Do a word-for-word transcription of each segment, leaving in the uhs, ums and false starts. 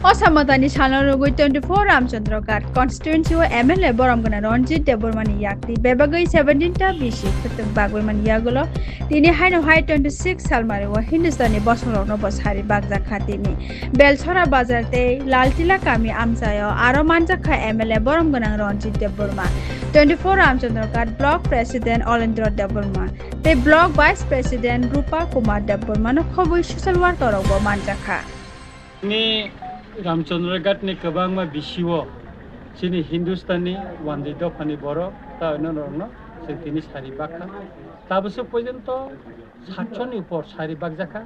O Samatani salno rwgwi twenty-four Ramchandra Ghat constituency o M L A borom gwnang Ranjit Debbarma ni yakti bebagwi seventeen ta bisi khwtwk bagwi mani yagulo tini haino hai twenty-six salmari o Hindustani bosongrokno bo sari bakjak kha tini. Belchora bazar tei Laltila kami amchaio aro manjak kha M L A borom gwnang Ranjit Debbarma, twenty-four Ramchandra Ghat Block President Olendra Debbarma tei Block Vice President Rupa Kumar Debbarma no khobwi social worker rok bo manjak kha. Tini Ramchandra Ghat ni kwbangma bisio chini Hindustani wanjwi dophani borok ta oino norokno chwng tini sari bakha. Tabwswk porjonto satshoni upor sari bakjakha.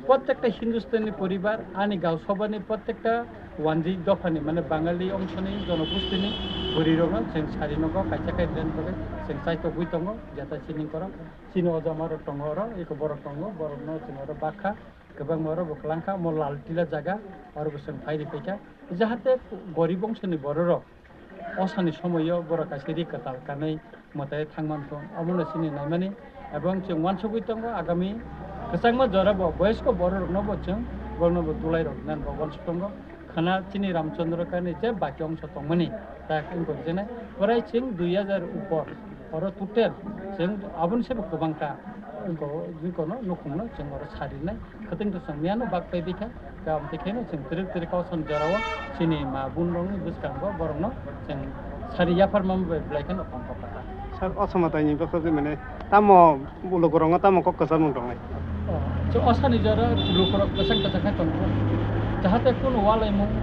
Prottekta Hindustani poribar, ani gaon sobhani prottekta wanjwi dophani, mane Bangali ongshoni jonogostini bwrwirokno chwng sari nogo kaisa kaisa bagwi chwng chaitokgwi tongo, jata sining korok. Chini ojamarok tongo oro, eko borok tongo, borokno chwng oro bakha. Kwbangma oro bo kwlangkha, omo Laltila jaga, oro bo chwng phai rwphaikha. Jahate gorib ongsoni bororok osani somoio borok kaisa ri kwtal kanwi mwtai thangmanthung, omono chini naimani. Ebong chwng uansugwi tongo, agami kwchangma jorabo boyosko bororokno bo chwng, borokno bo dulairok nan bo uansuk tongo. Khana chini Ramchandra Ghat ni je baki ongso tongmani, tak wngkha jene prai chwng dui hajar upor, oro total chwng aboni sebo kwbangkha, wngkha, wngkha no nukhungno chwng oro sarinai. Khwtwng to chwng miyano bak pai bikha, kam tei kheno chwng twrwk twrwk kausan jorao chini ma bun rokni bwskango borokno chwng sari yapharma bai belai kheno tongkha pata. Sir, o Samatani bwkhwrwngwi mane tamo ulo gorokno tamo kok kwchangmung tongnai? O, chwng o sani jora lukurok kwchang kwchang khe tongkha. Jahate kunu walaimung,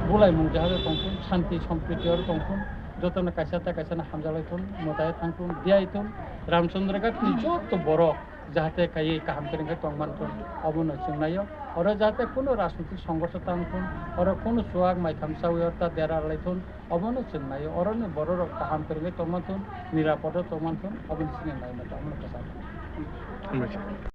bulaimung jahate tongkha, shanti sompriti oro tongkha, jotono kaisa ta kaisa no hamjalai thun, mwtai thang thun, diyai thun, Ramchandra Ghat ni joto borok jahate kaiwi kaham kwrwng khe tongman thun, obono chwng naio. Oro jahate kunu rajnitik songhorsho tang thun, oro kunu chuak maitham chawi oro ta dera lai thun, obono chwng naio. Oroni bororok kaham kwrwngwi tongman thun, nirapodo tongman thun, oboni chini naimani omono kwchang. Hambaikhe.